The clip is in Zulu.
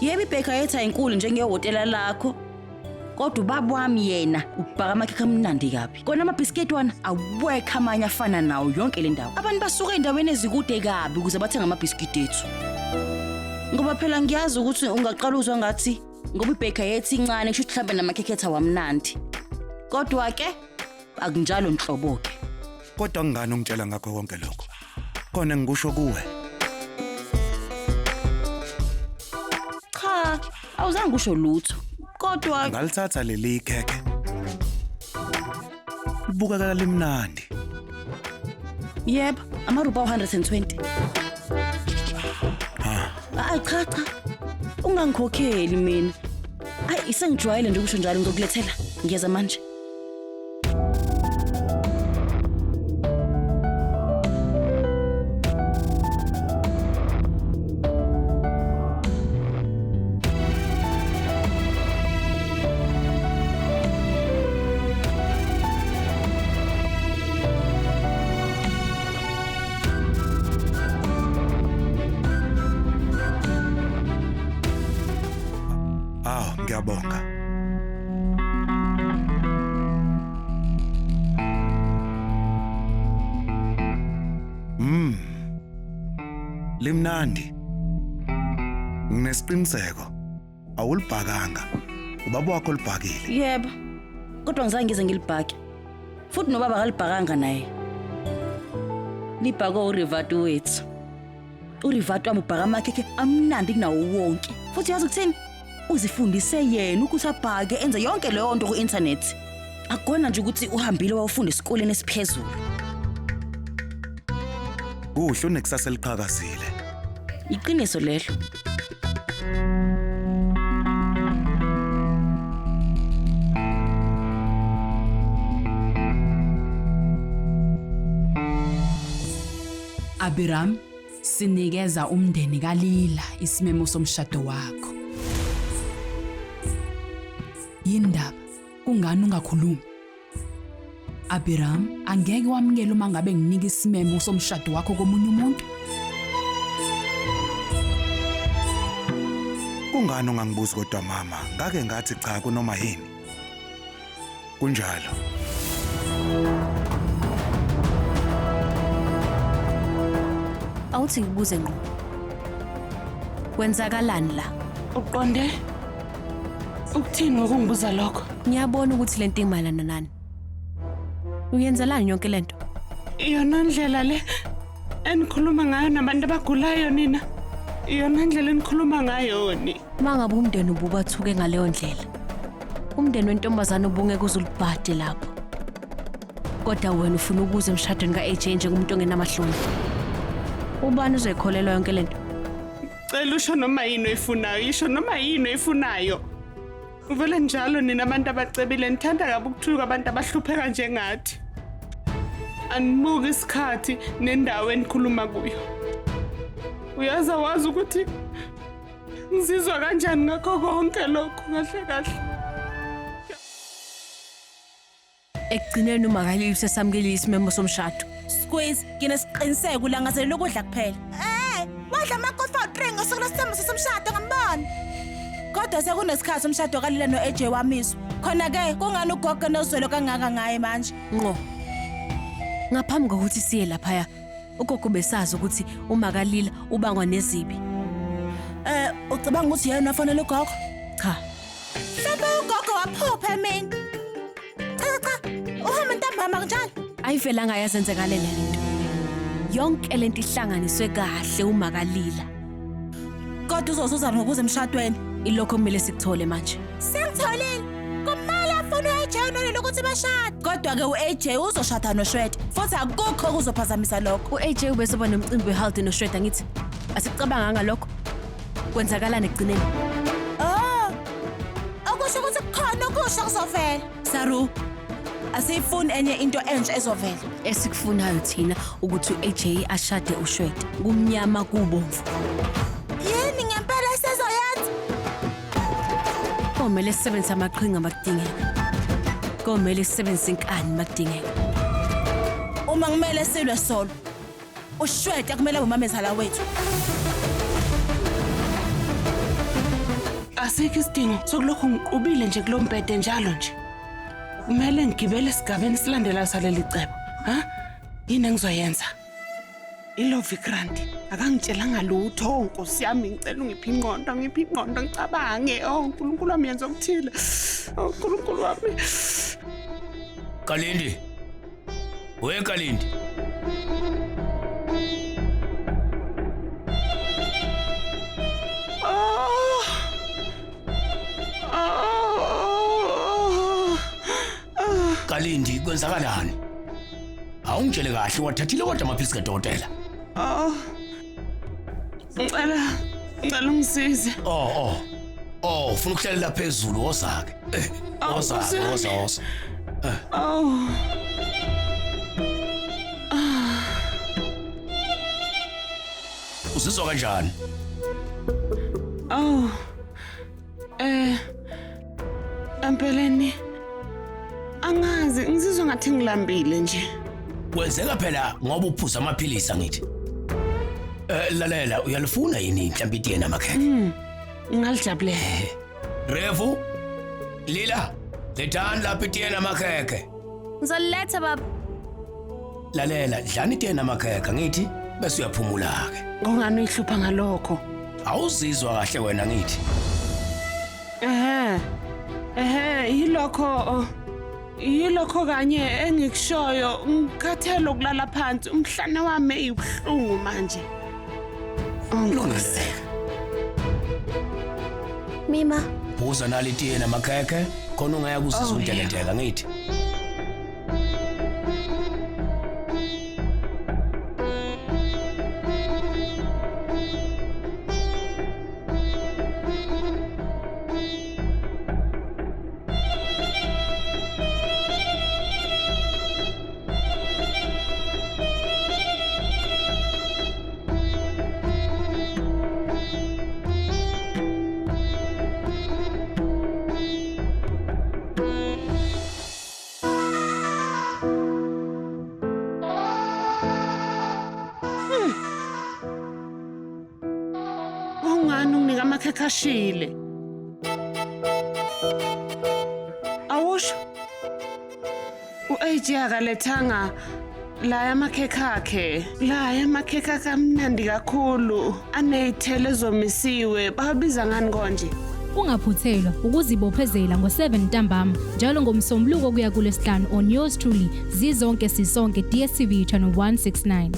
Yebo, ibhekha yethu ayinkulu njengehhotela lakho. Kodwa ubaba wami yena ubhaka amakhekhe amnandi kabi. Kona amabhisikiti wana awekho amanye afana nawo yonke le ndawo. Abantu basuka ey'ndaweni ezikude kabi ukuze bathenge amabhisikiti ethu. Ngoba phela ngiyazi ukuthi ungaqala uzwa ngathi ngoba ibhekha yethu incane kusho ukuthi mhlawumbe namakhekhe ethu awamnandi. Kodwa-ke akunjalo nhlobo-ke. Kodwa ngani ungitshela ngakho konke lokho? Khona ngikusho kuwe. Cha, awuzange usho lutho. Kodwa Ngalithatha leli khekhe. Libukeka limnandi. Yebo, amaruba 120. Hayi cha cha. Ungangikhokheli mina. Ayi sengijwayele nje ukusho njalo ngizokulethela. Ngiyeza manje. Aw, ngiyabonga. Limnandi. Nginesiqiniseko. Awulibhakanga. Ubaba wakho olibhakile. Yebo. Kodwa ngizange ngize ngilibhake. Futhi nobaba akalibhakanga naye. Libhakwe uRivati wethu. URivati wami ubhaka amakhekhe amnandi kunawo wonke. Futhi yazi ukuthini? Uzifundise yena ukuthi abhake enze yonke leyo nto ku-inthanethi. Akukona nje ukuthi uhambile wawufunda esikoleni esiphezulu. Kuhle unekusasa eliqhakazile. Iqiniso lelo. Abiram, sinikeza umndeni kaLila isimemo somshado wakho. Yindaba, kungani ungakhulumi? Abiram, angeke wamukele uma ngabe nginika isimemo somshado wakho komunye umuntu. Kungani ungangibuzi kodwa mama? Ngake ngathi cha kunoma yini. Kunjalo. Awuthi ngikubuze ngqo. Kwenzakalani la? Uqonde ukuthini ngokungibuza lokho? Ngiyabona ukuthi lento imayelana nani. Uyenzelani yonke lento? Iyona ndlela le enikhuluma ngayo nabantu abagulayo nina. Iyona ndlela enikhuluma ngayo ni. Uma ngabe umndeni ububathuke ngaleyo ndlela, umndeni wentombazane ubungeke uze ulibhade lapho. Kodwa wena ufuna ukuza emshadweni ka-AJ njengomuntu ongenamahloni. Ubani uzoyikholelwa yonke lento? Cela usho noma yini oyifunayo, isho noma yini oyifunayo. Uvele njalo nina abantu abacebile nithanda kabi ukuthuka abantu abahlupheka njengathi. Anibuki isikhathi nendawo enikhuluma kuyo. Uyazi awazi ukuthi ngizizwa kanjani ngakho konke lokhu kahle kahle. Ekugcineni uMakalili usesamukele isimemo somshado. Squeeze, nginesiqiniseko ulangazelela ukudla kuphela. Wadla amakofi awu-3 ngosuku lwesithembiso somshado ngambona. Kodwa sekunesikhathi umshado kaLila no-AJ wamiswa. Khona-ke kungani ugogo nozwelo kangaka ngaye manje? Ngqo. Ngaphambi kokuthi siye laphaya, ugogo besazi ukuthi uMakalila ubangwa nezibi. Ucabanga ukuthi yena ofanele ugogo? Cha. Mhlawumbe ugogo waphupha emini. Cha cha, uhamba ntambama kunjalo. Ayivelanga yazenzekalela lento. Yonke lento ihlanganiswe kahle uMakalila. Kodwa uzozuza ngokuza emshadweni. Ilokho kumele sikuthole manje. Sengitholile. Kumele afune u-AJ nolelo ukuthi bashade. Kodwa-ke u-AJ uzoshada noShwede futhi akukho okuzophazamisa lokho. U-AJ ubezoba nomcimbi weHaldi noShwede ngithi. Asicabanganga lokho. Kwenzakalani ekugcineni? Oh. Okusho ukuthi kukhona okusha kuzovela. Saru, asiyifuni enye into entsha ezovela. Esikufunayo thina ukuthi u-AJ ashade uShwede. Kumnyama kubomvu. Yini ngempela esezoyenza? Komele sisebenzise amaqhinga makudingeka. Komele sisebenzise inkani makudingeka. Uma kumele silwe solo, uShwede kumele abe umamezala wethu. Asikho isidingo sokulokhu ngiqubile nje kulo mbhede njalo nje. Kumele ngigibele esigabeni esilandelayo saleli cebo. Ha? Yini engizoyenza? Ilo Vikrant akangitshelanga lutho oh, Nkosi yami ngicela ungiphe ingqondo ngiphe ingqondo ngicabange oh uNkulunkulu wami yenza okuthile oh uNkulunkulu wami Kalindi We Kalindi Oh Oh Kalindi kwenzakalani Awungitshele kahle wathathile kodwa amaphilisi kadokotela. Oh. Ngicela ngicela ungisize. Oh oh. Oh, ufuna ukuhlalela phezulu wozake. Eh, Oh, wozake, Nkosi yami. woza woza. Oh. Uzizwa kanjani? Oh. Eh empeleni angazi ngizizwa ngathi ngilambile nje. Kwenzeka phela ngoba uphuza amaphilisi angithi. Eh lalela uyalifuna yini mhlawumbe itiye namakhekhe? Ngingalijabulela. Revu Lila lethani lapha itiye namakhekhe. Ngizoliletha baba. Lalela dlani itiye namakhekhe ngithi bese uyaphumula ke. Kungani uyihlupha ngalokho? Awuzizwa kahle wena ngithi. Ehhe. Ehhe, yilokho oh, yilokho kanye engikushoyo. Ngikhathele ukulala phansi. Umhlane wami eyibuhlungu manje. Oh, Nkosi. Mima, Phuza nali itiye namakhekhe khona ungeke uzizwe Oh, untekenteka ngithi. Kungani unginika amakhekhe ashile? Awusho. U-AJ akalethanga la amakhekhe akhe. La amakhekhe akhe amnandi kakhulu. Aney'thelo ezomisiwe. Bawabiza ngani konje? Ungaphuthelwa ukuzibophezela ngo-7 ntambama njalo ngomsombuluko kuya kulesihlanu on yours truly zizonke sisonke DStv channel 169.